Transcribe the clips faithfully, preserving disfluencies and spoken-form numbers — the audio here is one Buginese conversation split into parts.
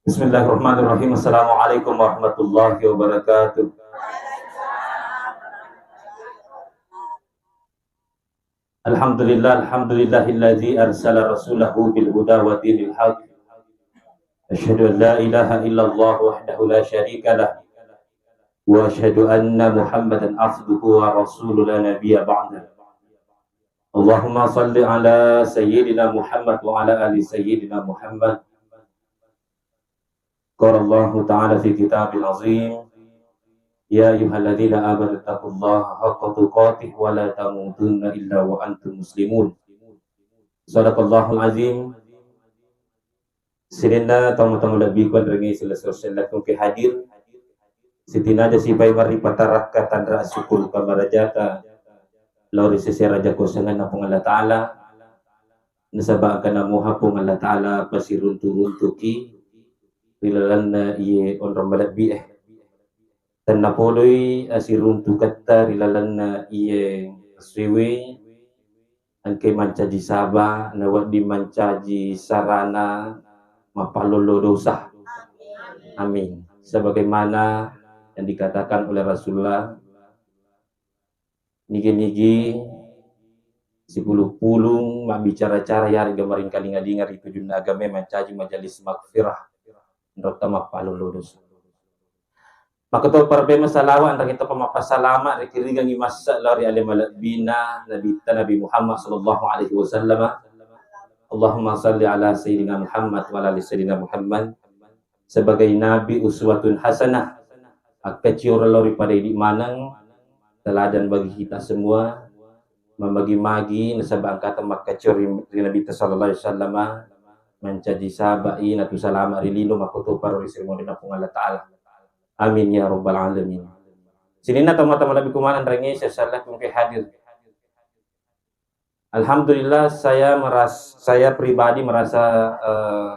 Bismillahirrahmanirrahim. Assalamualaikum warahmatullahi wabarakatuh. Alhamdulillah, alhamdulillahilladzi arsala rasulahu bil huda wa dinil haq. Asyhadu an la ilaha illallah wahdahu la syarika lah. Wa asyhadu anna Muhammadan abduhu wa rasuluhu la nabiyya ba'dah. Allahumma salli ala sayyidina Muhammad wa ala ali sayyidina Muhammad. Qala Allahu ta'ala fi kitabil azim, "Ya ayyuhalladzina amanu taqullaha haqqa tuqatih wa la tamutunna illa wa antum muslimun." Sadaqallahul azim. Sininna tomatoa malebbiku enrengnge selessureng selleku engka hadir. Sitinaja sipai maripatarakka tanra assukuru kamarajata lao ri sese raja kosengenna Puang Allah Ta'ala. Nasaba engka namoha Puang Allah Ta'ala pasiruntu-runtuki ri lalenna iye onrong malebbi e. Tennapoloi asiruntuketta ri lalenna iye essoe, engkai mancaji saba, nawedding mancaji sarana mappalollo dosa. Amin. Sebagaimana yang dikatakan oleh Rasulullah, nigi-nigi sipulung-pulung mabbicara-cara yarega maringkalinga-linga ri tujunna agama mancaji majelis magfirah. Nrotta mappalollo dosa. Makkutoparo pemeng salawa enrengnge topa mappasalama rikirigengngi massa lao ri ale malebbina Nabitta Nabi Muhammad sallallahu alaihi wasallam. Allahumma salli ala sayyidina Muhammad wa ala ali sayyidina Muhammad. Sebagai nabi uswatun hasanah, akkacioreng lao ri pada idi maneng, teladan bagi kita semua. Mamagi-magi nasaba engkata makkacioreng ri Nabitta sallallahu alaihi wasallam, mancaji sabai natu salama ri lino makkutoparo ri sirimodenna Puang Allah Ta'ala. Amin ya rabbal alamin. Sininna tomatoa malebbiku maneng enrengnge sessalakku engka hadir. Alhamdulillah, saya meras-, saya pribadi merasa, eh,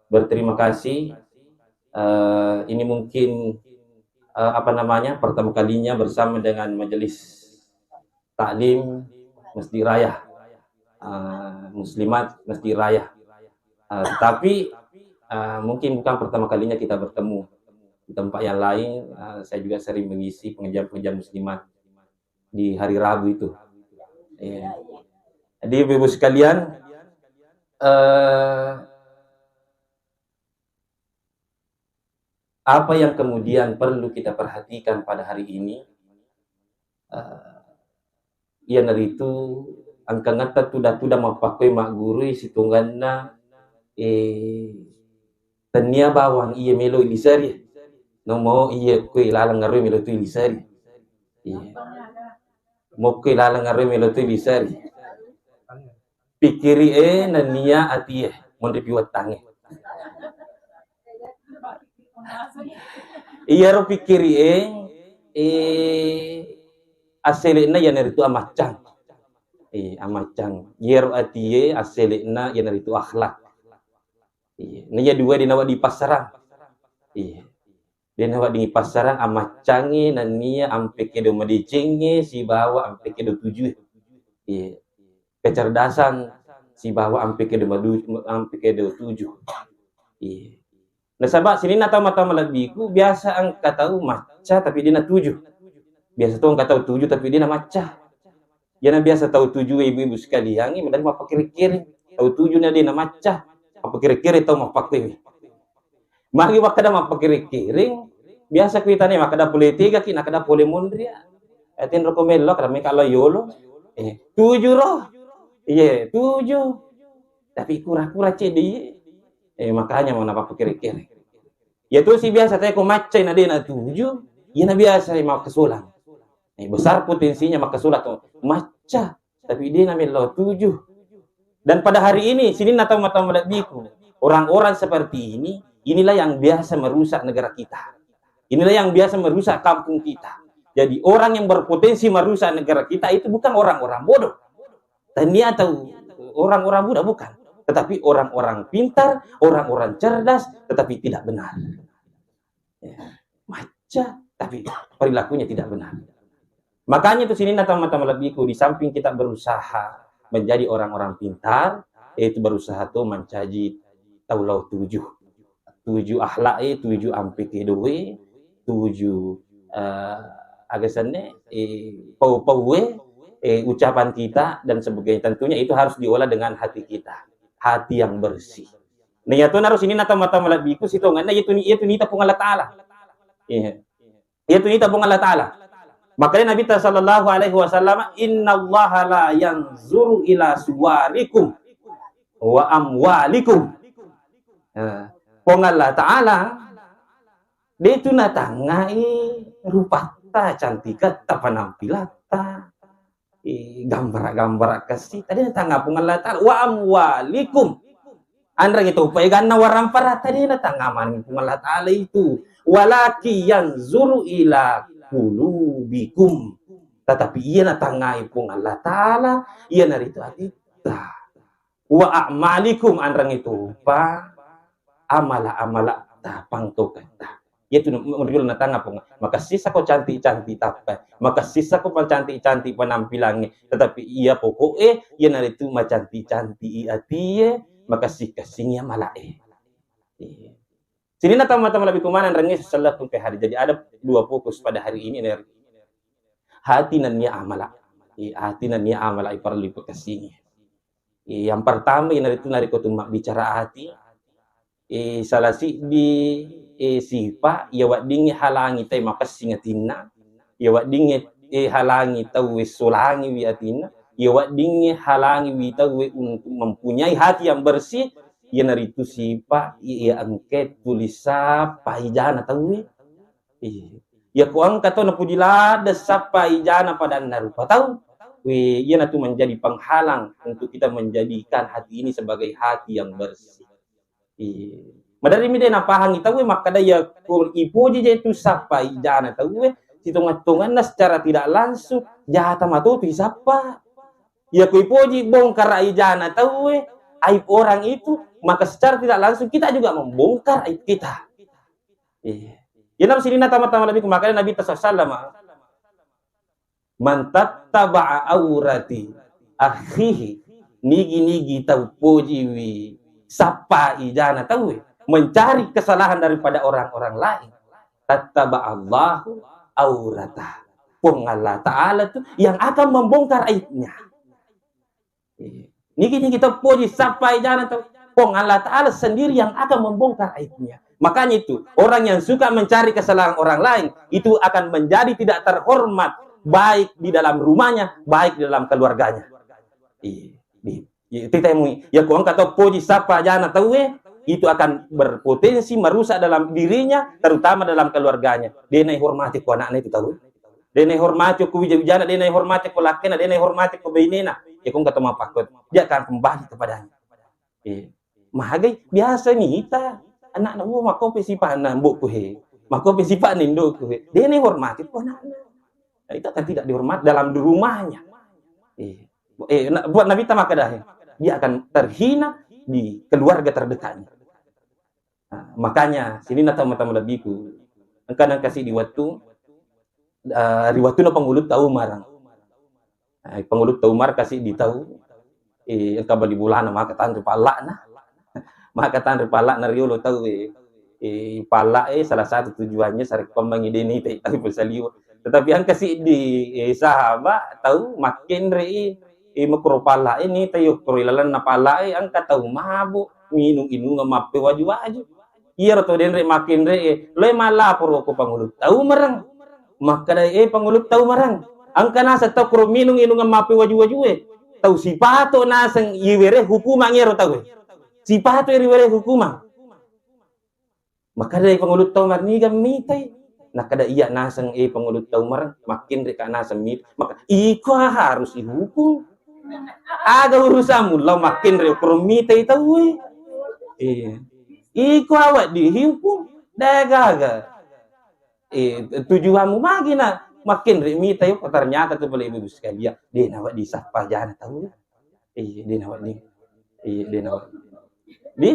berterima kasih. Eh, ini mungkin, eh, apa namanya, pertama kalinya bersama dengan Majelis Taklim Masjid Raya, eh, Muslimat Masjid Raya. Eh, tetapi, eh, mungkin bukan pertama kalinya kita bertemu. Di tempat yang lain, eh, saya juga sering mengisi pengajian-pengajian muslimat di hari Rabu itu. Iya. Jadi, Ibu-ibu sekalian, eh, apa yang kemudian perlu kita perhatikan pada hari ini, eh, iyanaritu engkangetta tuda-tuda mappakkoi maggurui sitongenna, eh, tennia bawang iya melo iliseri. Nomo iya kue laleng ngarui melo tu iliseri. Iya. Mokkoi laleng ngarui melo tu iliseri. Pikkiri e nennia ati e, monri piwettangnge. Iyaro pikkiri e, eh, assele'na iyanaritu amaccang. Eh, amaccang. Iyaro ati e assele'na iyanaritu akhlak. Iya. Naiya dua de nawedding passarang. Iya. De nawedding passarang amaccangnge nennia ampe kedo madecengnge sibawa ampe kedo tujue. Iya. Kecerdasan sibawa ampe kedo madu-, ampe kedo tuju. Iya. Nasaba sininna tau matoa malebbiku biasa engka tau macca tapi de natuju. Biasa to engka tau tuju tapi de namacca. Iyana biasa tau tujue ibu-ibu sekalian, maderri mappakere-kere. Tau tuju na de namacca, mappakere-kere tau mappakkue. Magi makkeda mappakere-kere, biasa kuitana makkeda pole tegaki, nakkeda pole monria. Eh, tenro ko mello, kada meka lo yolo. Eh, tuju ro. Iye, tuju. Tapi kura-kura cedde iye. Eh, makanya mau napappakere-kere. Iya tosi biasa tae ko maccai na de natuju, iyana biasa makkasolang. Eh, besar potensinya makkasolang to. Macca, tapi de namellau tuju. Dan pada hari ini, sininna tau matoa malebbiku, orang-orang seperti ini, inilah yang biasa merusak negara kita. Inilah yang biasa merusak kampung kita. Jadi orang yang berpotensi merusak negara kita itu bukan orang-orang bodoh. Tania tau orang-orang bodoh, bukan. Tetapi orang-orang pintar, orang-orang cerdas, tetapi tidak benar. Ya. Macca, tapi perilakunya tidak benar. Makanya itu sininna tau matoa malebbiku, di samping kita berusaha menjadi orang-orang pintar, yaitu berusaha tu mancaji tau lao tuju. tuju akhlak e, tuju ampe kedo e, tuju, eh, aga senna, eh, pau-pau e, eh, ucapan kita dan sebagainya. Tentunya itu harus diolah dengan hati kita, hati yang bersih. Nah, iyatu naro sininna tau mata malebbiku sitongenna, iyatu ni-, iyatu nita Puang Allah Ta'ala. Iya. Iyatu nita Puang Allah Ta'ala. Makanya Nabi ta sallallahu alaihi wasallam, "Innallaha la yanzuru ila suwarikum wa amwalikum." Nah, Puang Allah Ta'ala, de tu natangai rupatta, cantiketta, penampilatta, eh, gambara-gambara kessita, de natanga Puang Allah Ta'ala. Wa amwalikum. Anreng itu peganna warampara, de natanga maneng Puang Allah Ta'ala itu. Walaki yanzuru ila qulubikum. Tetapi iya natangai Puang Allah Ta'ala, iyanaritu atitta. Wa a'malikum, anreng itu pa amala-amala ta pangkauketta. Iyatu na-, menurut natanga Puang, makessissako cantik-cantik tappa, makessissako macantik-cantik penampilangnge, tetapi iya pokok e, iyanaritu macantik-cantik i atie, makessing-kessing i amala e. Iya. Sininna tau mata malebbiku maneng rengnge sellekku ke hari. Jadi ada dua fokus pada hari ini, ner-, hati nennia amala. Iya, hati nennia amala i parellu ipakessingi. Eh, yang pertama, iyanaritu narekko tu mabbicara ati, eh, salah siddi, eh, sipa iya weddingnge halangi tau makessing atinna, iya weddingnge, eh, halangi tau essolangiwi atinna, iya weddingnge halangiwi tauwe untuk mempunyai hati yang bersih, iyanaritu sipa iya engke tuli sappa ijana tauwe. Iya. Iya, ko engka to napuji ladde sappa ijana padanna rupa tau. Weh, iyanatu menjadi penghalang untuk kita menjadikan hati ini sebagai hati yang bersih. Iya. Maderri mi de napahangi tauwe makkada iya ko ipoji je tu sappa ijana tauwe, sitonga-tonganna secara tidak langsung jata matotu isappa. Iya ko ipoji bongkar ijana tauwe, aib orang itu, maka secara tidak langsung kita juga membongkar aib kita. Iya. Iyanaro sininna tau mata malebbiku, makanya Nabi sallallahu alaihi wasallam, "Man tattaba'a aurati akhihi," nigi-nigi tau pojiwi sappa ijana tauwe, mencari kesalahan daripada orang-orang lain, "tattaba'allahu auratah." Puang Allah Ta'ala tu yang akan membongkar aibnya. Iya. Niki-niki tau poji sappa ijana tau. Puang Allah Ta'ala sendiri yang akan membongkar aibnya. Makanya itu, orang yang suka mencari kesalahan orang lain, itu akan menjadi tidak terhormat, baik di dalam rumahnya, baik di dalam keluarganya. Iya. Di, iya, itu temui. Ya, ko engka tau poji sappa ijana tauwe, itu akan berpotensi merusak dalam dirinya, terutama dalam keluarganya. De naihormati ko anakna itu tau. De naihormati ko wija-wijana, de naihormati ko lakkena, de naihormati ko bainena. Ya, ko engka to mappakko, dia akan kembali kepadanya. Eh, magai biasa nita anakna, "Oh, makkopi sipa'na mbokku he. Makkopi sipa'na indokku he." De naihormati ko anakna. Nah, itu akan tidak dihormati dalam di rumahnya. Eh, eh, na-, buat Nabi ta makkeda he, dia akan terhina di keluarga terdekatnya. Nah, makanya, sininna tau mata malebbiku, engka nengka siddi wettu, eh, ri wettuna Pangulutta Umar. Eh, Pangulutta Umar kasi di tau, eh, engka bali bolana maka tanre palla'na. Maka tanre palla'na riolo tau, eh, eh, palla', eh, salah satu tujuannya sarekkoammengngi de nitai tau pesaliwa. Tetapi engka siddi, eh, sahabat tau makkenre, eh, eh, makkoro palla'e nitai, okkoro ilalenna palla'e engka tau mabuk, minung-inungeng mappewaju-waju. Iyaro to denre makkenre'e, loe mallaporo ko Pangulutta Umareng. Makkeda, "Eh, Pangulutta Umareng, engka naseng tau koro minung-inungeng mappewaju-wajue. Tau sipato naseng iwere hukumang iyaro taue. Sipato riwere hukumang." Makkeda Pangulutta Umar, "Niga mitai?" Nakkeda, "Iya naseng, eh, Pangulutta Umareng, makkenreka naseng mit-, maka iko harus ihukum. Aga urusanmu lao makkenre koro mitai taue?" Iya. Iko awedding ihukum, de gaga. Eh, tujuanmu magi na makkenre mitai, ternyata tu pale ibu sekalian, de nawedding sappa jana tau. Iya, de nawedding. Iya, de nawedding. Di?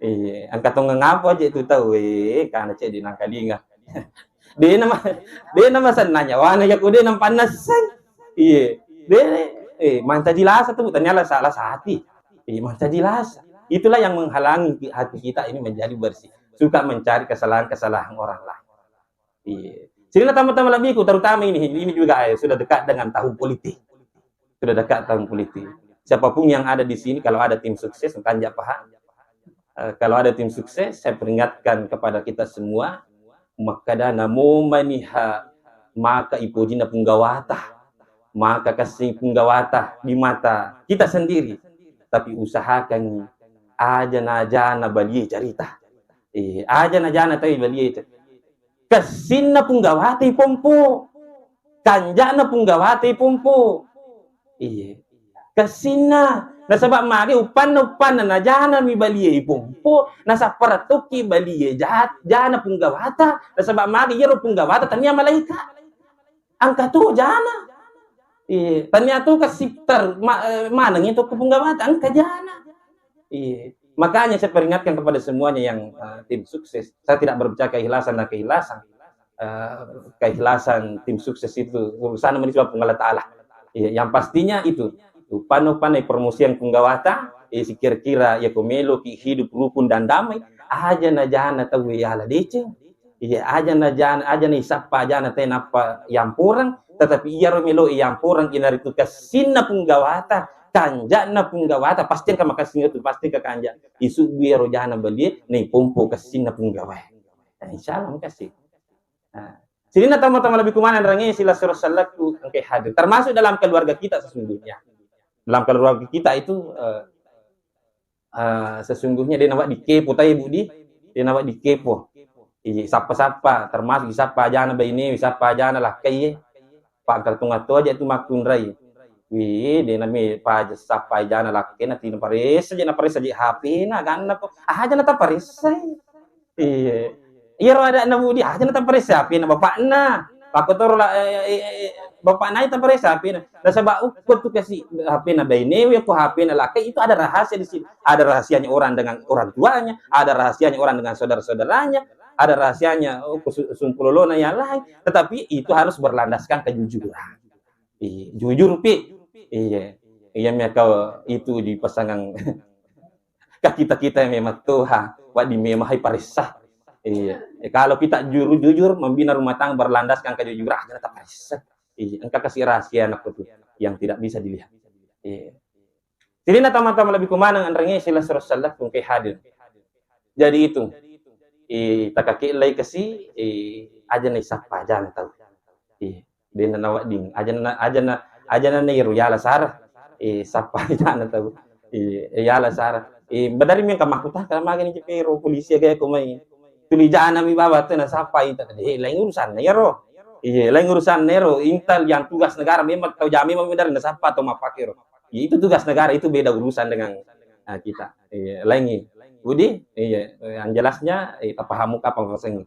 Iya, engka tongeng apa aja tu tau, eh, kana cedde nangkalinga. De nama, de nama senna nyawana, ya ko de nampa nasseng. Iya. De, eh, mancaji lasa tu, ternyata salah hati. Eh, mancaji lasa. Itulah yang menghalangi ki-, hati kita ini menjadi bersih. suka mencari kesalahan-kesalahan orang lain. Iya. Jadi, nah, teman-teman lebihku, terutama ini, ini juga, eh, sudah dekat dengan tahun politik. Sudah dekat tahun politik. Siapapun yang ada di sini, kalau ada tim sukses, engka ja paham. Eh, kalau ada tim sukses, saya peringatkan kepada kita semua, makkeda namo maniha maka ipojinna punggawata, maka kasi punggawata di mata kita sendiri. Tapi usahakan aja najana balie carita. Eh, aja najana tawi balie carita. Kessinna punggawata ipompo. Kanja'na punggawata ipompo. Iya. Kessinna. Nasaba magi uppanna, uppanna najana mi balie ipompo, nasappa rettukki balie ja-, jana punggawata, nasaba magi iyaro punggawata tania malaika. Engka tu jana. Iya, tania tu kasiptar ma-, eh, maneng itu ke punggawata, engka jana. Iya. Makanya saya peringatkan kepada semuanya yang, eh, tim sukses. Saya tidak berbicara keikhlasan dan keikhlasan. Eh, keikhlasan tim sukses itu urusan manusia Puang Allah Ta'ala. Iya, yang pastinya itu, uppanna-uppanna promosian punggawata, eh, sikira-kira ya ko meloki hidup rukun dan damai, aja najana tau yala deceng. Iya, aja najana, aja naisappa jana te nappa yamporeng, tetapi iyaro melo yamporeng inaritu kessinna punggawata, kanja'na punggawata, pasti engka makessing itu, pasti engka kanja. Isu iyaro jana balie, naipompo kessinna punggawae. Nah, insya Allah makessing. Nah, sininna tama-tama lebih kumana rangi sila suruh salakku engke hadir. Termasuk dalam keluarga kita sesungguhnya. Dalam keluarga kita itu, eh, eh, sesungguhnya de nawa dikepo tai budi, de nawa dikepo. Iya, sappa-sappa, termasuk isappa ajana baine, isappa ajana lakkai. Pangkal tunga to aja tu makkunrai. Wih, de nami paja sappa ajana lakkai, nanti naparesa je, naparesa je H P na, ganna ko. Aja na taparessai. Iya. Iyaro ada na budi, aja na taparessa H P na bapakna. Pakotoro la, eh, eh, eh, bapakna taparessa H P na. Nasaba ukko tu kasi H P na baine, ko H P na lakkai, itu ada rahasia di sini. Ada rahasianya orang dengan orang tuanya, ada rahasianya orang dengan saudara-saudaranya, ada rahasianya, oh, su-, sumpulolona yang lain. Tetapi itu harus berlandaskan kejujuran. Iya, jujur pi. Iya. Iya, maka itu dipasangang ke kita-kita yang memang tuha, wa di memang hai parissa. Iya. Eh, kalau kita juru-, jujur membina rumah tangga berlandaskan kejujuran, aja na taparessa. Iya, engka kasi rahasia anak itu yang tidak bisa dilihat. Iya. Jadi na tama-tama lebih kumanang anrengnge sila suruh salakku engke hadir. Jadi itu, eh, takakellai kasi, eh, aja na isappa ajana tau. Eh, de na nawedding, aja na, aja na, aja na nairu yala sara. Eh, sappa ajana tau. Eh, yala sara. Eh, badari mi engka makkutana, magani jepero polisi aga ko mai. Tuli jana mi baba tu nasappa inta. Eh, lain urusanna iyaro. Iya, lain urusanna iyaro. Inta yang tugas negara memang tau jami memang dari nasappa atau mappakero. Ya, itu tugas negara, itu beda urusan dengan, eh, kita. Iya, laingi. Budi, iya, eh, yang jelasnya, eh, tapahamu kapang koseng.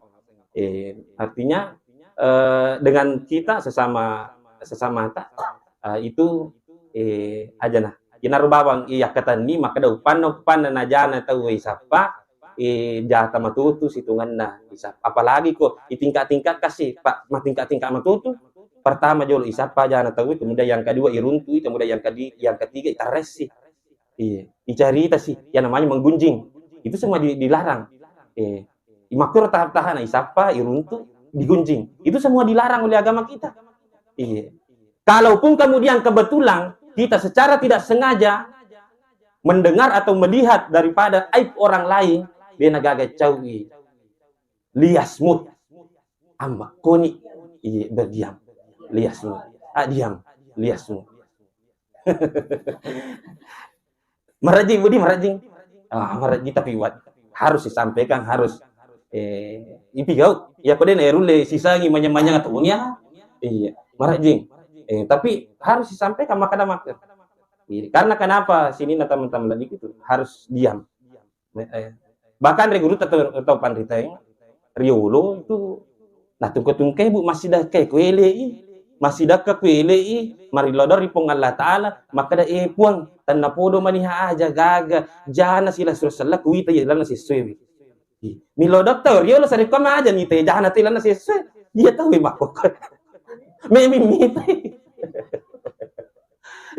Eh, artinya, eh, dengan kita sesama, sesama ta, eh, itu, eh, aja nah. Inaro bawang iya katanni, maka da upanna, upanna najana tau isappa, eh, jata matutu situnganna isappa. Apalagi ko itingkat-tingkat kasi, Pak, matingkat-tingkat matutu. Pertama jolo isappa jana tau, kemudian yang kedua iruntui, kemudian yang kedi-, yang ketiga itarressi. Iya, icaritasi, yang namanya menggunjing. Itu semua di-, dilarang. Eh, makkuro tahap-tahap, nah, isappa, iruntu, digunjing. Itu semua dilarang oleh agama kita. Iya. Kalaupun kemudian kebetulan kita secara tidak sengaja mendengar atau melihat daripada aib orang lain, de na gaga caui. Lias mut. Amma koni. Iya, berdiam. Lias mut. Ah, diam. Lias mut. Marajing, Budi, marajing. Ah, marajing, tapi wat-, harus disampaikan, harus, eh, ipigau. Ya, kode na erulle sisangi manyang-manyang atau unia. Iya, marajing. Eh, tapi harus disampaikan, maka ada maka. Iya, karena kenapa sininna teman-teman lagi itu harus diam. Eh, eh. Bahkan ri guru atau, atau panritaeng, riolo itu, nah, tungke-tungke, Bu, masih dakka kuelei, masih dakka kuelei, marilodo ri Puang Allah Ta'ala, makkeda, "Eh, Puang, tennapodo maniha aja gaga, jana sila suruh sellak, kuita ya lana sesuai." Ih, milodo tau, riolo sarekko maja mite jana te lana sesuai. Iya tau, eh, makkokko. Memi mite.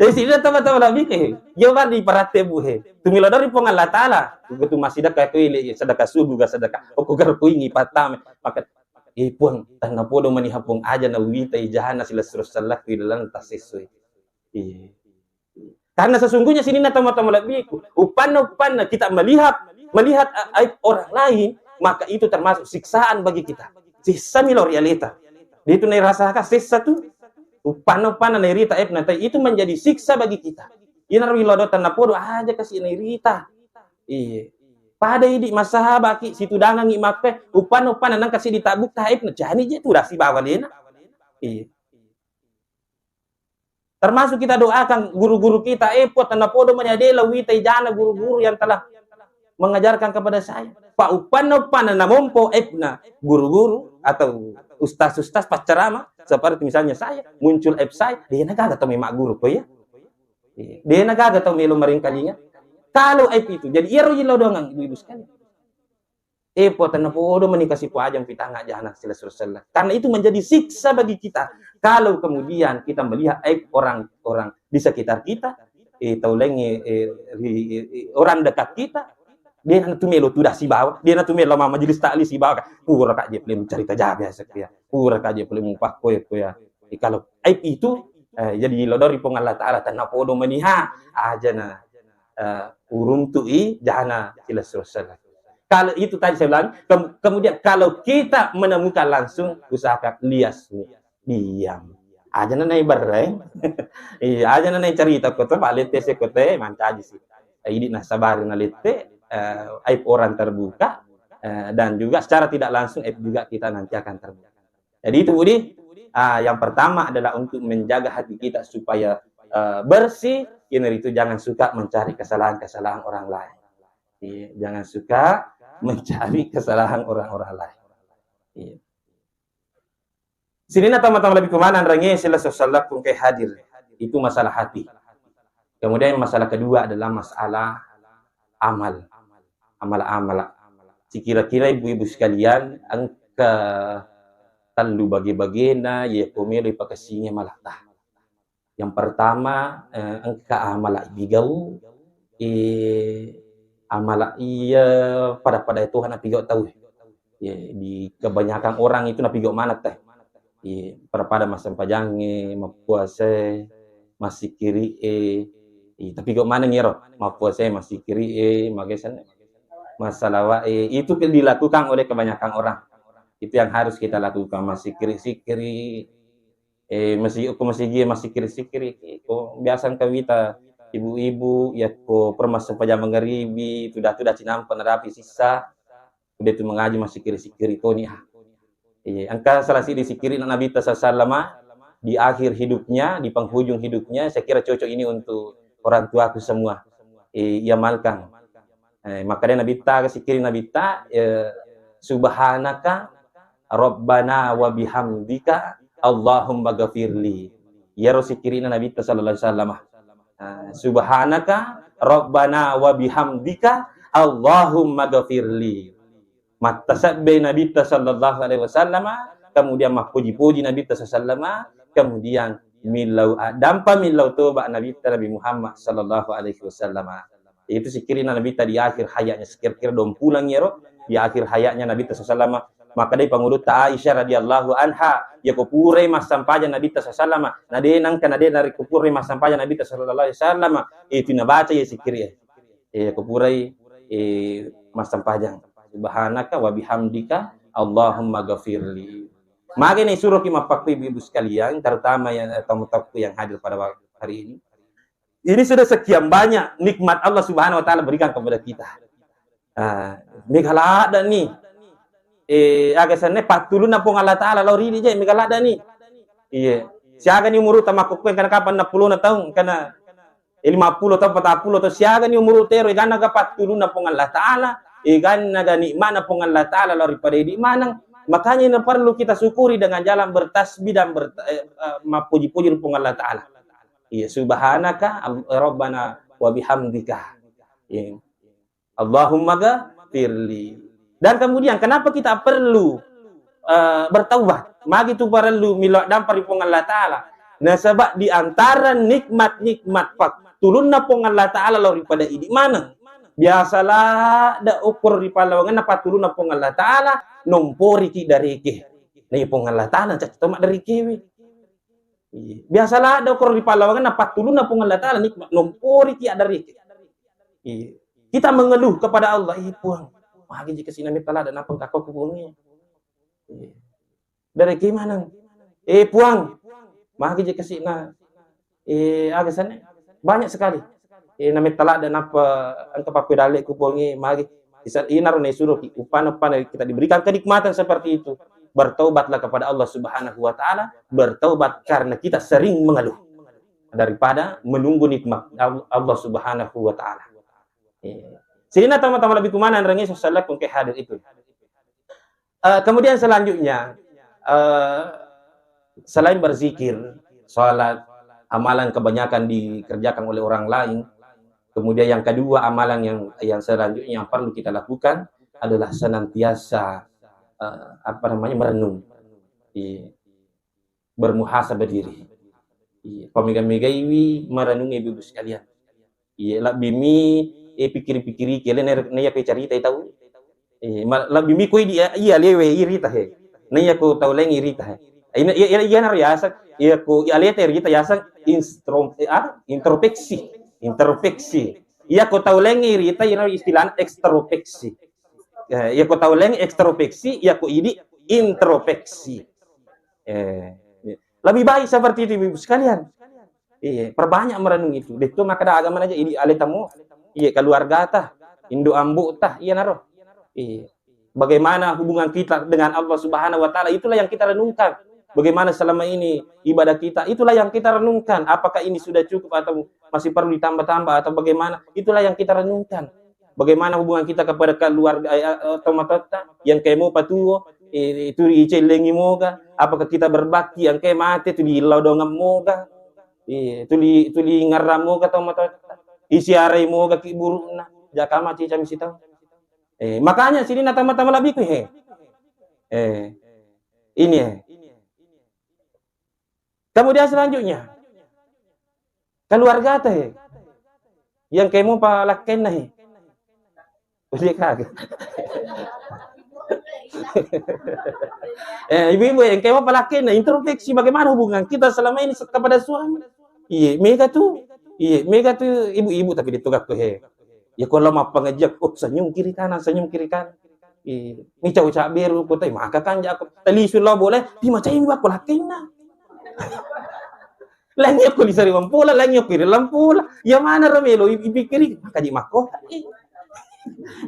Jadi, sini tama-tama lebih ke. Yo, bar di parate bu he. Tumilo dari Puang Allah Ta'ala. Betul masih sedekah ko ile, sedekah subuh, ga sedekah. Oko gar ko ini patame. Maka, eh, Puang, tanna podo mani ha Puang aja na wita ijana sila surus salak di dalam tas sesuai. Iya. Karena sesungguhnya sininna tama-tama lebihku. Upanna, upanna kita melihat, melihat a-, aib orang lain, maka itu termasuk siksaan bagi kita. Sessa milo realita. Dia itu nairasakan sessa tu, upanna, upanna nairita aib nanti itu menjadi siksa bagi kita. Ina ri lodo tanna podo aja kasi nairita. Iya. Pada idi masahabaki situdangangi makke, upanna, upanna nang kasi ditabuk aib na jani je tu dasi bawa lena. Iya. Termasuk kita doakan guru-guru kita, eh, Puang, tanna podo mani adela wita ijana guru-guru yang telah mengajarkan kepada saya. Pak upanna, upanna namompo ebna guru-guru atau ustaz-ustaz paccarama, seperti misalnya saya, muncul eb saya, dia nagaga tau memang guru ko ya. Dia nagaga tau melo maringkalinga. Kalau eb itu, jadi iyaro yilodongang ibu-ibu sekalian. Eh, Puang, tanna podo mani kasi Puang aja pitanga jana sila surusella. Karena itu menjadi siksa bagi kita. Kalau kemudian kita melihat aib orang-orang di sekitar kita, eh, tau laingnge, eh, ri, eh, orang dekat kita, dia nanti melo tudah sibawa, dia nanti melo ma majelis taklim sibawa. Pura ka je pole carita jabe ya. Pura ka je pole mupakkoe ko ya. Eh, kalau aib itu, eh, jadi lodori Puang Allah Ta'ala, tanna podo maniha aja na eh, uruntu'i jana sila surusella. Kalau itu tadi saya bilang, kem-, kemudian kalau kita menemukan langsung, usahakan lias, diam. Aja na nai bereng. Iya, aja na nai cerita kota, balik tese kota, mancaji sih. Eh, idi nasabari nalette, eh, aib orang terbuka, eh, dan juga secara tidak langsung aib juga kita nanti akan terbuka. Jadi itu Budi, ah, yang pertama adalah untuk menjaga hati kita supaya, eh, bersih, iyanaritu jangan suka mencari kesalahan-kesalahan orang lain. Iya, jangan suka mencari kesalahan orang-orang lain. Iya. Sininna tama-tama lebih kemana range sila sosalaku engkai hadir. Itu masalah hati. Kemudian masalah kedua adalah masalah amal. Amal-amal. Sikira-kira ibu-ibu sekalian, engka tellu bage-bagena iya ko melo ipakessingi amalatta. Yang pertama, eh, engka amala igau, eh, amala iya pada-pada itu napigau tau. Ya, di kebanyakan orang itu napigau maneng teh. Iya, pada-pada massempajangnge, mappuasae, massikiri'e. Iya, tapi kok maneng iyaro? Mappuasae, massikiri'e, magesenne. Massalawa'e. Itu ke-, dilakukan oleh kebanyakan orang. Itu yang harus kita lakukan. Massikiri-sikiri. Eh, masi-, ko masigi, massikiri-sikiri. Ko biasa engka wita ibu-ibu, yakko pura massempajang mangaribi, tuda-tuda cinampa narapi sissa. Udah itu mengaji massikiri-sikiri toni, ah. Iya, engka salah siji sikiri Nabitta sallallahu alaihi wasallam di akhir hidupnya, di penghujung hidupnya, saya kira cocok ini untuk orang tuaku semua. Eh, iamalkan. Eh, makanya Nabitta, sikiri Nabitta, eh, subhanaka rabbana wa bihamdika Allahumma ghafirli. Iyaro sikirina Nabitta sallallahu alaihi wasallam. Ah, subhanaka rabbana wa bihamdika Allahumma ghafirli. Mattasabbe Nabitta sallallahu alaihi wasallam, kemudian mappuji-puji Nabitta sallallahu alaihi wasallam, kemudian millau, dampa millau toba Nabitta Nabi Muhammad sallallahu alaihi wasallam. Itu sikirina Nabitta di akhir hayatnya, sekira-kira dua pulang iyaro di akhir hayatnya Nabitta sallallahu alaihi wasallam. Maka dai pangulutta Aisyah radhiyallahu anha, ya ko purai massampajang Nabitta sallallahu alaihi wasallam, na de nangka na de narekko purai massampajang Nabitta sallallahu alaihi wasallam, itu nabaca ya sikiri. Eh, ko purai, eh, massampajang. Subhanaka wa bihamdika, Allahumma ghafirli. Mage ni suruh ki mappakkui ibu-ibu sekalian, terutama yang, eh, tamu-tamuku yang hadir pada waktu hari ini. Ini sudah sekian banyak nikmat Allah Subhanahu wa Ta'ala berikan kepada kita. Ah, mega ladda ni. Eh, aga senne pattulunna Puang Allah Ta'ala lao ridi je, mega ladda ni. Iya. Siaga ni umuru tamakkukku yang kana kapan enam puluh na tahun, kana lima puluh atau empat puluh atau siaga ni umuru tero, eganna ga pattulunna Puang Allah Ta'ala, eganna ga nikmana Puang Allah Ta'ala lao ripada idi maneng. Makanya ini perlu kita syukuri dengan jalan bertasbih dan ber-, eh, eh, mappuji-puji ri Puang Allah Ta'ala. Iya, subhanaka al-, rabbana wa bihamdika. Iya. Allahumma ghafirli. Dan kemudian, kenapa kita perlu, eh, bertaubat? Magi tu perlu milo dampa ri Puang Allah Ta'ala. Nasaba di antara nikmat-nikmat pattulunna Puang Allah Ta'ala lao ri pada idi maneng. Biasa ladde okoro ri pallawangenna pattulunna Puang Allah Ta'ala, nomporiki dareke. Na iya Puang Allah Ta'ala cacca to maddarekewe. Iya. Biasa ladde okoro ri pallawangenna pattulunna Puang Allah Ta'ala nikmat, nomporiki addareke. Iya. Kita mengeluh kepada Allah, "Eh Puang, magi jika sina metta ladde nappa engka ko kupongi." Iya. Dareke maneng. "Eh Puang, magi je kasi'na, eh, aga senna?" Banyak sekali. "Eh, nametta ladde nappa engka pappedalle kupongi, magi." Isa-, inaro naisuroki, upana-upana kita diberikan kenikmatan seperti itu. Bertaubatlah kepada Allah Subhanahu wa Ta'ala, bertaubat karena kita sering mengeluh daripada menunggu nikmat Al-, Allah Subhanahu wa Ta'ala. Iya. Sininna tama-tama lebih kumana, nrengi sessalakku engke hadir itu. Eh, kemudian selanjutnya, eh, selain berzikir, salat, amalan kebanyakan dikerjakan oleh orang lain. Kemudian yang kedua, amalan yang, yang selanjutnya yang perlu kita lakukan adalah senantiasa, eh, apa namanya, merenung. Iya. Bermuhasabah diri. Iya, pamega-megaiwi marenung, ibu-ibu sekalian. Iya, labbimi, eh, pikiri-pikiri kele na, na iya ko caritai tau. Iya, ma-, labbimi ko idi, iya, iya lewe irita he. Na iya ko tau laing irita he. Ina, iya, iya, iya naro yaseng, iya ko, iya aleta irita yaseng instro-, eh, ah, introspeksi. Introspeksi. Iya ko tau laing irita, iya naro istilah ekstrospeksi. Eh, iya ko tau laing ekstrospeksi, iya ko idi introspeksi. Eh, lebih baik seperti itu, Ibu sekalian. Iya, perbanyak merenung itu. De'to makkeda agama aja, idi aleta mo, iya keluargata, indo ambo'ta, iya naro. Iya. Bagaimana hubungan kita dengan Allah Subhanahu wa Ta'ala, itulah yang kita renungkan. Bagaimana selama ini ibadah kita, itulah yang kita renungkan. Apakah ini sudah cukup atau masih perlu ditambah-tambah atau bagaimana? Itulah yang kita renungkan. Bagaimana hubungan kita kepada keluarga, eh, eh, tomatoatta, yang kemo patuo, eh, itu diicellengi moga, apakah kita berbakti, yang ke mate tu dilodongeng moga, eh, tuli, tuli ngarrang moga tomatoatta, isiarai moga ki burukna, jaka mati cami sitau. Eh, makanya sini na tama-tama lebih ku, he. Eh, ini, eh. Kemudian selanjutnya, keluargata he. Yang kemo palakkenna he. Boleh kagak? Eh, ibu-ibu, yang kemo palakkenna, introspeksi bagaimana hubungan kita selama ini kepada suami. Iya, mega tu. Iya, mega tu ibu-ibu tapi ditugakku he. Ya kalau mau pengajian, oh, senyum kiri kanan, senyum kiri kanan. Iya, mica ucap beru, kota maka kan jago. Tali sulo boleh, di macam ini aku lakkenna. Laing yakko lisari wampola, laing yakko ri lampola. Ya mana ro melo i-, ipikiri, maka ji makkoka.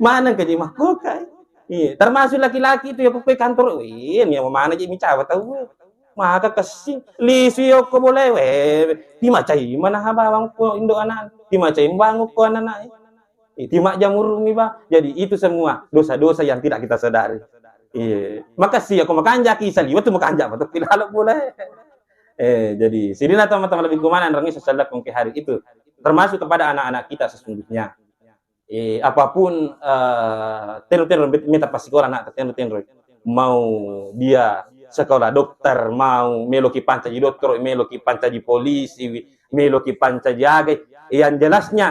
Mana ka ji makkoka. Iya, termasuk laki-laki itu ya, pokoknya kantor, wih, ya mana ji micawa tau. Maka kessing, lisu yokko boleh, weh, timacai mana ha bawang ko indo anak, timacai bangun ko anak. Eh, timajjamurumi, Bang. Jadi, itu semua dosa-dosa yang tidak kita sadari. Iya. Makasih ya, kau makanjaki, saliwa tu makanja, betul tidak boleh. Eh, jadi, sini na teman-teman lebih kemana, nrangi sesalak mungkin hari itu. Termasuk kepada anak-anak kita sesungguhnya. Eh, apapun, eh, tenro-tenro, meta pasikola anak, tenro-tenro. Mau dia sekolah dokter, mau meloki pancaji dokter, meloki pancaji polisi, meloki pancaji agai. Yang jelasnya,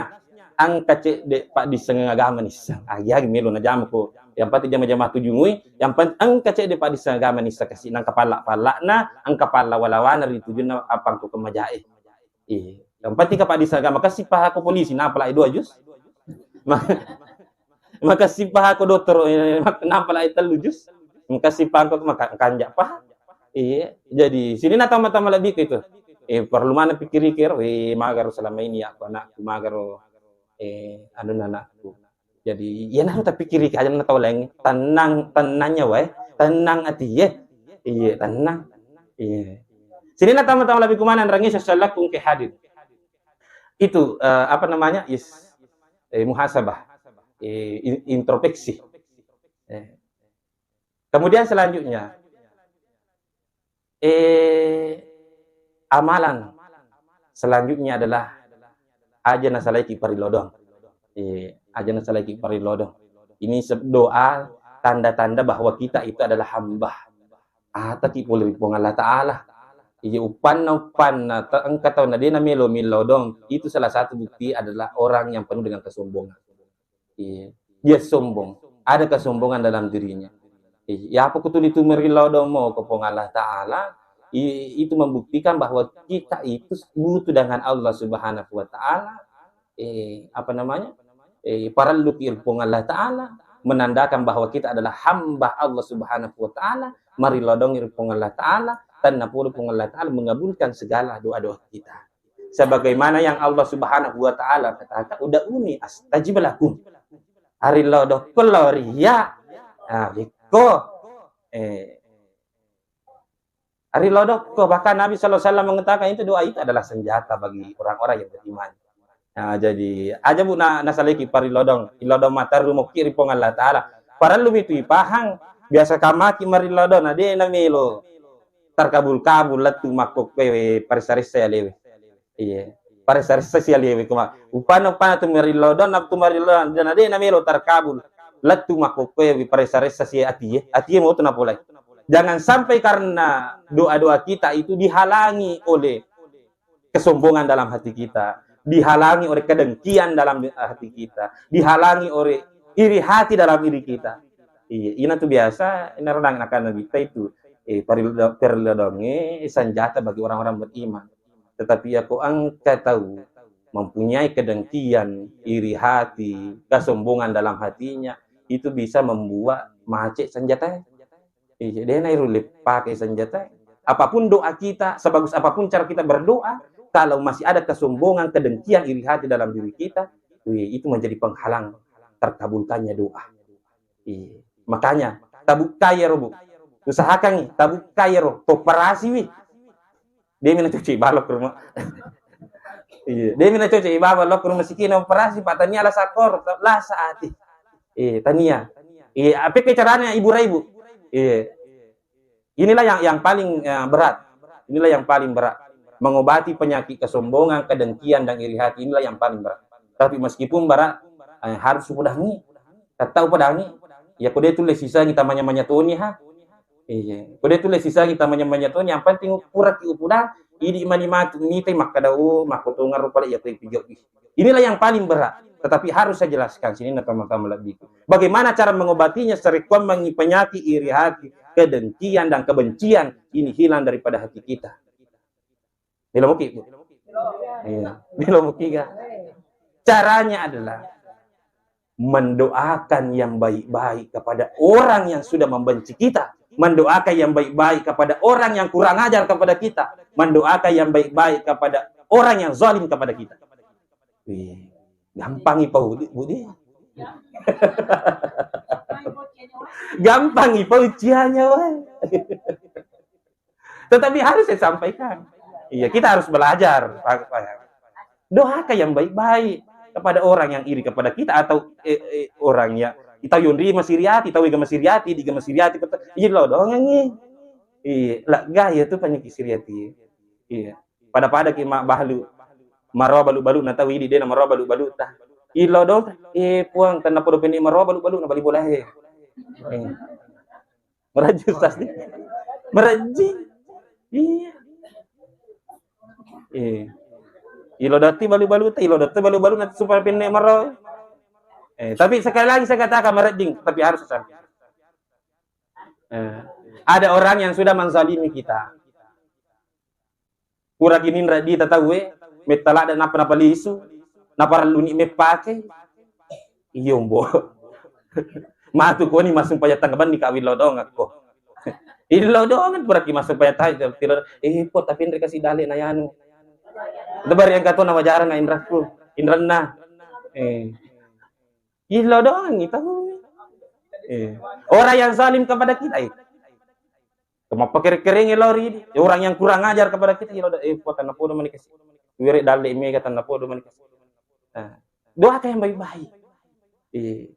engka cedde paddissengeng agama nisseng. Agi-agi melo najama ko. Yang penting jama-jama tujungui, yang penting engka cedde paddissengeng agama nisseng kasi, nangka palla-pallana, engka pallawa-lawana ri tujunna apa engka ko majae. Iya. Yang penting ka paddissengeng agama kasi paha ko polisi, napa lai dua jus? Ma-, makasi paha ko dokter, eh, mak-, napa lai tellu jus? Makasi paha ko maka-, kanja paha. Iya. Jadi, sini na tama-tama lebih ke itu. Eh, perlu mana pikir-pikir, eh, magaro selama ini ya, anakku magaro, eh, anu anakku. Jadi, iya naro tapi kiri aja na tau lain. Tenang, tenangnya wae. Tenang hati ya. Iya, tenang. Iya. Sini na tama-tama lebih kemana, nrangi sesalak mungkin hadir. Itu, eh, apa namanya, is, eh, muhasabah, eh, in-, introspeksi. Eh. Kemudian selanjutnya, eh, amalan selanjutnya adalah aja nasalaiki parilodong. Eh, aja nasalaiki parilodong. Ini se-, doa tanda-tanda bahwa kita itu adalah hamba. Ataki pole ri Puang Allah Ta'ala. Iya, uppanna, uppanna, ta-, engka tau na de' namelo millau dong, itu salah satu bukti adalah orang yang penuh dengan kesombongan. Iya. Dia sombong, ada kesombongan dalam dirinya. Iya, apa kutuli tu merillau dong mo ke Puang Allah Ta'ala, i-, itu membuktikan bahwa kita itu butuh dengan Allah Subhanahu wa Ta'ala, eh, apa namanya, eh, parellu ki ri Puang Allah Ta'ala, menandakan bahwa kita adalah hamba Allah Subhanahu wa Ta'ala, marillau dong ri Puang Allah Ta'ala, tenna pole Puang Allah Ta'ala mengabulkan segala doa-doa kita. Sebagaimana yang Allah Subhanahu wa Ta'ala katakan, "Ud'uni astajib lakum." Arillau dokko lao ri iya. Ah, bekko. Eh, Ari lodokko, bahkan Nabi sallallahu alaihi wasallam mengatakan itu doa itu adalah senjata bagi orang-orang yang beriman. Nah, jadi aja bu na, nasaliki parilodong, ilodong matarru mokki ri Puang Allah Ta'ala. Parellu mi tu ipahang, biasa kamaki marilodong, na de' namelo tarkabul-kabul lettu makkokkoe paressa-ressa ya lewe. Iya. Paressa-ressa si alewe kuma. Upana, upana tu marilodong, na tu marilodong, dan ade' namelo tarkabul. Lettu makkokkoe wi paressa-ressa si atie. Atie mau tu napolai. Jangan sampai karena doa-doa kita itu dihalangi oleh kesombongan dalam hati kita, dihalangi oleh kedengkian dalam hati kita, dihalangi oleh iri hati dalam diri kita. Iya, ina tu biasa, ina renang akan kita itu, eh, paril-, parillodongnge senjata bagi orang-orang beriman. Tetapi ya ko engka tau mempunyai kedengkian, iri hati, kesombongan dalam hatinya, itu bisa membuat macet senjata. Iya, de' nairulle pake senjata. Apapun doa kita, sebagus apapun cara kita berdoa, kalau masih ada kesombongan, kedengkian, iri hati dalam diri kita, wih, itu menjadi penghalang terkabulkannya doa. Iya. Makanya, tabukkai ero, Bu. Usahakan tabukkai ero, koperasi wi. De' mi nacoco' balo ke rumah. Iya, de' mi nacoco' balo ke rumah sakit, na operasi, Pak, tania lasa kor, lasa ati. Iya, tania. Iya, apa ke caranya, Ibu Rai, Bu? Iya. Inilah yang, yang paling, eh, berat. Inilah yang paling berat. Mengobati penyakit kesombongan, kedengkian, dan iri hati. Inilah yang paling berat. Tapi meskipun berat, eh, harus upodangi. Tetap upodangi. Ya, ko de' tulle sisangi tamanya-manya toni, ha. Iya. Ko de' tulle sisangi tamanya-manya toni, yang penting puraki upodang, idi mani matu, mitai makkada, "Oh, makkotongeng rupa le iya ko ipijau'i." Inilah yang paling berat, tetapi harus saya jelaskan sini, na tama-tama lebih. Bagaimana cara mengobatinya? Sarekkuammengngi penyakit iri hati, kedengkian, dan kebencian ini hilang daripada hati kita. Melo muki, Bu? Iya, melo muki, ga? Caranya adalah mendoakan yang baik-baik kepada orang yang sudah membenci kita, mendoakan yang baik-baik kepada orang yang kurang ajar kepada kita, mendoakan yang baik-baik kepada orang yang zalim kepada kita. Wih, gampang ipau, Budi. Gampang ipau cianya, wah. Tetapi harus saya sampaikan. Iya, kita harus belajar. Doakan yang baik-baik kepada orang yang iri kepada kita atau, eh, eh, orang yang kita yonri masiriati, tahu ga masiriati, di ga masiriati, kata, iya, lo doang ini. Iya, lah gaya tuh banyak isiriati. Iya. Pada-pada ki ma-, balu. Maro balu-balu na tahu idi de' na maro balu-balu ta. Ilo dong, eh, Puang, tenna podo penne maro balu-balu na bali bola he. Eh. Merajing, Ustaz, nih. Merajing. Iya. Eh. Ilo dati balu-balu ta, ilo dati balu-balu na supaya penne maro. Eh, tapi sekali lagi saya katakan merajing, tapi harus sampai. Eh, ada orang yang sudah menzalimi kita. Pura gininra di tatawe, metta ladde nappa napalisu, naparelluni meppake. Iyo, mbo. Matu koni massumpajang tangnga benni ka, willau dongeng ko. Illau dongeng pura ki massumpajang tangnga, tiro, eh, po, tapi nreka si dale na yanu. Itu baru yang kata nama jarang, indrakku, indranna. Eh. Illau dongeng itu. Eh. Orang yang zalim kepada kita, eh. Mappakereng-kereng lao ri idi. Orang yang kurang ajar kepada kita, ilo da, eh, po, tenna podo mani kasi. Were dalle mega, tenna podo mani kasi. Nah, doakan yang baik-baik. Eh.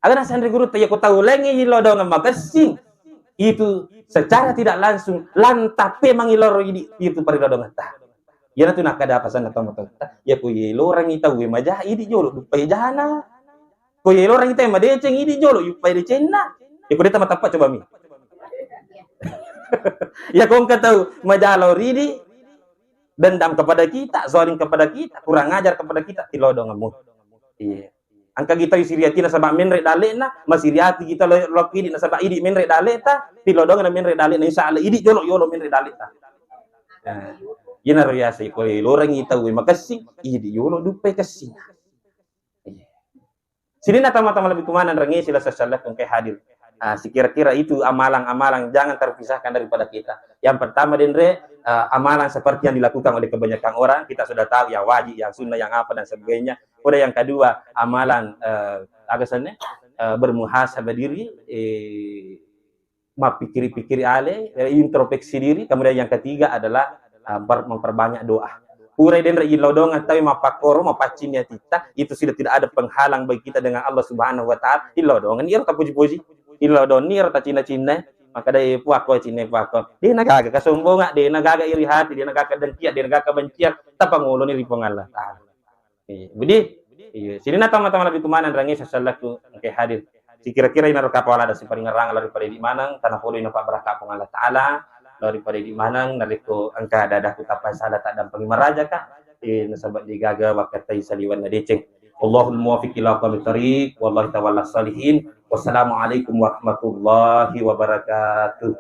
Aga nasenre guru ta, iya ko tau laingnge ilo dongeng makessing. Itu secara tidak langsung lantape mangiloro idi itu parilodongetta. Iyanatu nakkeda pasanna tomatoatta, iya ko ilorangngi tauwe maja, idi jolo duppai jana. Ko ilorangngi tauwe madeceng, idi jolo yuppai decenna. Iya ko de tamatappa, coba mi. Ya kongka tau majalo ridi, dendam kepada kita, zalim kepada kita, kurang ajar kepada kita, tilodongemmu. Iya. Engka gitau siriati nasaba menre dalle'na, masiriati kita lo, lo idi nasaba idi menre dalle'ta, tilodongeng menre dalle'na, insya Allah idi jolo yolo menre dalle'ta. Nah, iyana riasai ko lorengngi tau makessing, idi yolo dupai kessing. Iya. Sininna tama-tama lebih kumanang rengnge sila sassalakku engka hadir. Ah, sekira-kira itu amalan-amalan jangan terpisahkan daripada kita. Yang pertama denre, ah, amalan seperti yang dilakukan oleh kebanyakan orang, kita sudah tahu yang wajib, yang sunnah, yang apa dan sebagainya. Kemudian yang kedua, amalan eh, aga senne, eh, bermuhasabah diri, eh, mappikiri-pikiri ale, eh, introspeksi diri. Kemudian yang ketiga adalah eh, ber- memperbanyak doa. Pura denre ilodongeng tawi mappakkoro, mapaccinni atitta, itu sudah tidak ada penghalang bagi kita dengan Allah Subhanahu wa Ta'ala. Ilodongeng iro tapuji-puji, ilodongeng iro tacinna-cinna, maka dai puakko cinna puakko. De nagaga kasombonga, de nagaga iri hati, de nagaga dengkia, de nagaga bencian, tapangoloni ri Puang Allah Ta'ala. Iya, budi. Iya, sininna tama-tama lebih kumanang rengnge sassalakku engka hadir. Sikira-kira inaro kapala ada siparingerang lari pada di manang, tanah polo ina pabbaraka Puang Allah Ta'ala, lari pada di manang, narekko engka ada-ada kutapang salah tak dampang marajaka, eh, nasaba digaga wakkatai saliwan na deceng. Allahul muwaffiq ila aqwamit thariq, wallahi tawalla salihin. Wassalamualaikum warahmatullahi wabarakatuh.